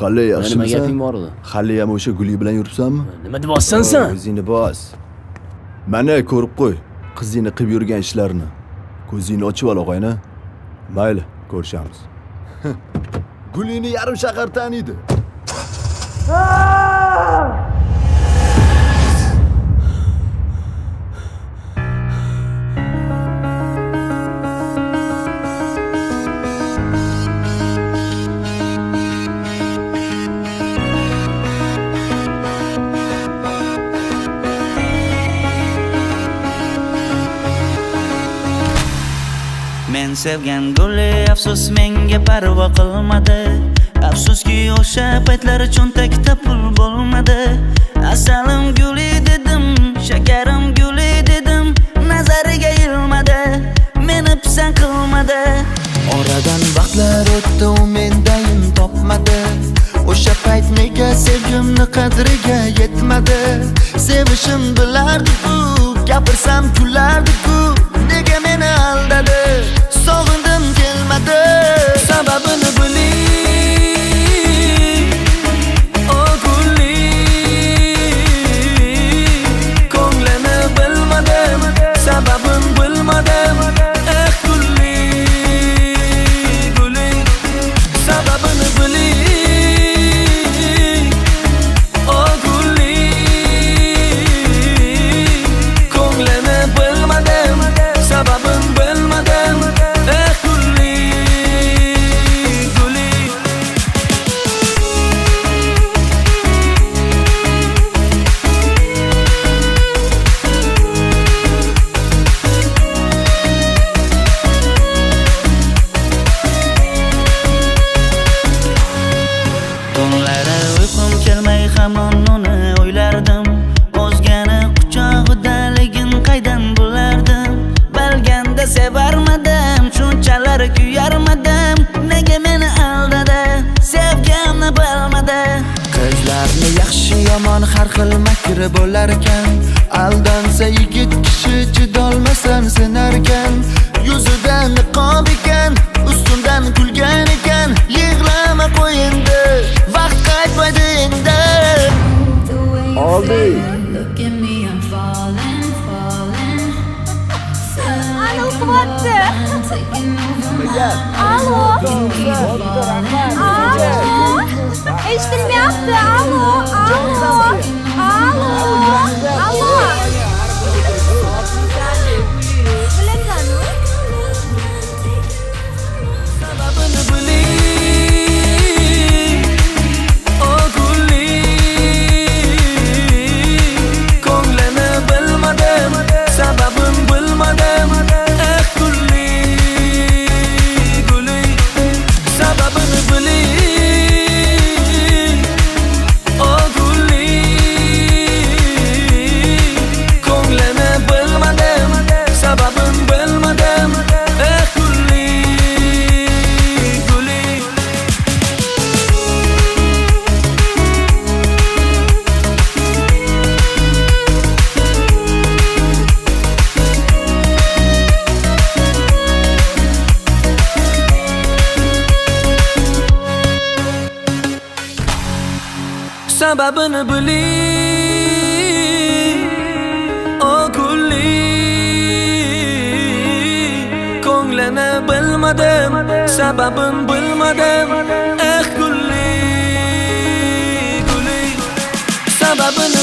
Qalay, Nima yaxshimisan? gaping bor edi? Haliyam o'sha Guli bilan yuribsanmi? Nima deyapsan sen? O'zingni bos. Mana ko'rib qo'y, qizingni qilib yurgan ishlarini. Ko'zingni ochib ol, og'ayni. Mayli, ko'rishamiz. Gulini yarim shahar taniydi. Men sevgan guli afsus menga parvo qilmadi. Afsuski o'sha paytlar cho'ntakda pul bo'lmadi. Asalim guli dedim, shakarim guli dedim, nazariga ilmadi, meni pisand qilmadi. Oradan vaqtlar o'tdi, u mendayin topmadi. O'sha payt nega sevgimni qadriga yetmadi. Sevishim bilardi-ku, gapirsam kulardi-ku. Nega meni aldadi? Sog'indim kelmadi. Sababini biling, o guli, ko'nglini bilmadim, sababin bilmadim. Eh guli, guli, sababini biling, o guli, ko'nglini bilmadim, sababin bilmadim. Eh guli, guli. Tunlari uyqum kelmay hamon uni o'ylardim. O'zgani quchog'idaligin qaydan bilardim? Bilganda sevarmadim, shunchalar kuyarmadim. Nega meni aldadi, sevganni bilmadi. Qizlarni yaxshi yomon har xil makri bo'lar ekan. Aldansa yigit kishi chidolmasan sinar ekan. Yuzida niqob ekan, ustundan kulgan ekan. Yig'lama qo'y endi, vaqt qaytmaydi endi. The way you Oldi. look at me, I'm falling, falling. Feel Ana like I'm o'qiyapti. taking over my Alo. Alo. Eshitilmayapti. Alo. Alo. Alo. Alo. Bilasan-u? Sababini biling, o guli, ko'nglini bilmadim, sababin bilmadim. Eh guli, guli, sababini biling, o guli, ko'nglini bilmadim, sababin bilmadim. Eh guli, guli. Sababini biling, o guli, ko'nglini bilmadim, sababin bilmadim. Eh guli, guli, sababini